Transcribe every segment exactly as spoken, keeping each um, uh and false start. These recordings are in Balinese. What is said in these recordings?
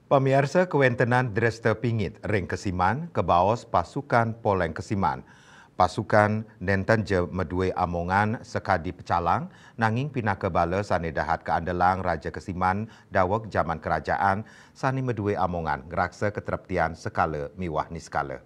Pamiarsa, kawentenan dresta pingit ring Kesiman kabaos pasukan Poleng Kesiman. Pasukan nenten ja madue amongan sakadi pecalang, nanging pinaka bala sane dahat kaandelang Raja Kesiman daweg jaman kerajaan, sane madue amongan ngraksa katreptian sekala miwah niskala.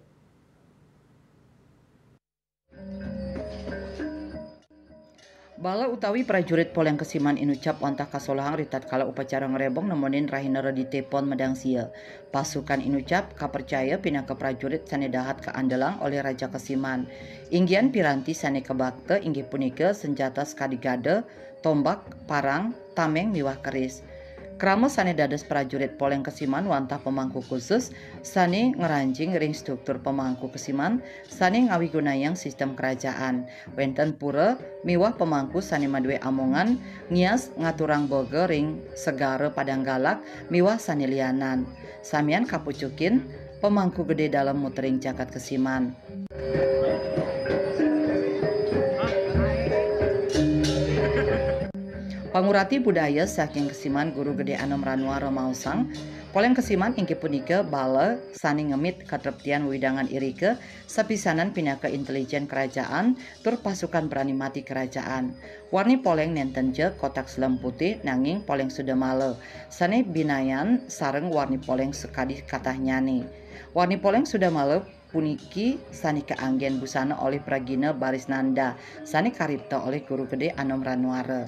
Bala utawi prajurit Poleng Kesiman inucap wantah kasolahang ritatkala upacara ngrebong nemonin rahina Redite Pon medang sia. Pasukan inucap kapercaya pinaka prajurit sane dahat kaandelang olih Raja Kesiman. Inggihan piranti sane kabakta inggih punika senjata sakadi gada, tombak, parang, tameng miwah keris. Krama sane dados prajurit Poleng Kesiman wantah pemangku khusus sane ngranjing ring struktur pemangku Kesiman sane ngawigunayang sistem kerajaan. Wenten pura miwah pemangku sane madue amongan ngias ngaturang boga ring segara Padang Galak miwah sane lianan. Samian kapucukin pemangku gede dalem mutering jagat Kesiman. Pangurati budaya saking Kesiman Guru Gede Anom Ranuara maosang, Poleng Kesiman inggih punika bala sane ngemit katreptian wewidangan irika sapisanan pinaka intelijen kerajaan tur pasukan brani mati kerajaan. Warni poleng nenten ja kotak selem putih nanging poleng sudamala, sane binayan sareng warni poleng sakadi katahnyane. Warni poleng sudamala puniki sane kaanggen busana olih Pragina Baris Nanda, sane karipta olih Guru Gede Anom Ranuara.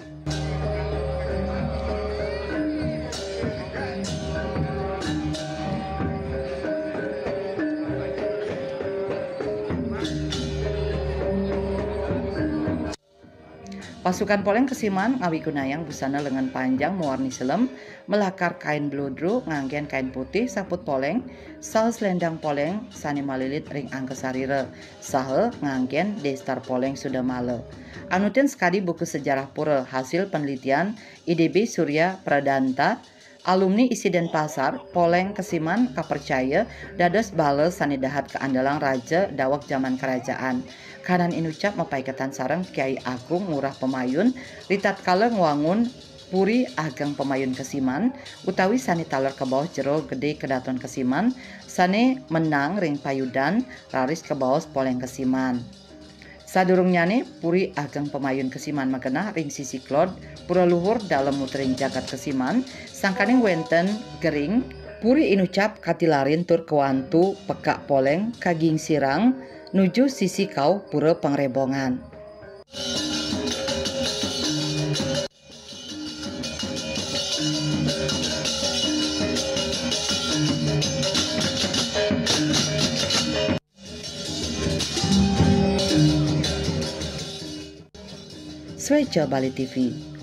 Pasukan Poleng Kesiman ngawigunayang busana lengen panjang mawarni selem, malakar kain bludru, nganggen kain putih saput poleng, saha selendang poleng sane malilit ring angga sarira, saha nganggen destar poleng sudamala. Anutin sakadi buku sejarah pura hasil penelitian I D B Surya Pradanta, alumni I S I Denpasar, Poleng Kesiman kapercaya dados bala sane dahat kaandelang raja daweg jaman kerajaan. Kahanan inucap mapaiketan sareng Kiai Agung Ngurah Pamayun ritatkala ngwangun Puri Ageng Pamayun Kesiman, utawi sane taler kabaos Jero Gede Kedaton Kesiman, sane menang ring payudan raris kabaos Poleng Kesiman. Sadurungnyane, Puri Ageng Pamayun Kesiman magenah ring sisi klod Pura Luhur dalem mutering jagat Kesiman, sangkaning wenten gering, puri inucap katilarin tur kawantu pekak poleng kagingsirang nuju sisi kauh Pura Pangrebongan. Sueca Bali T V.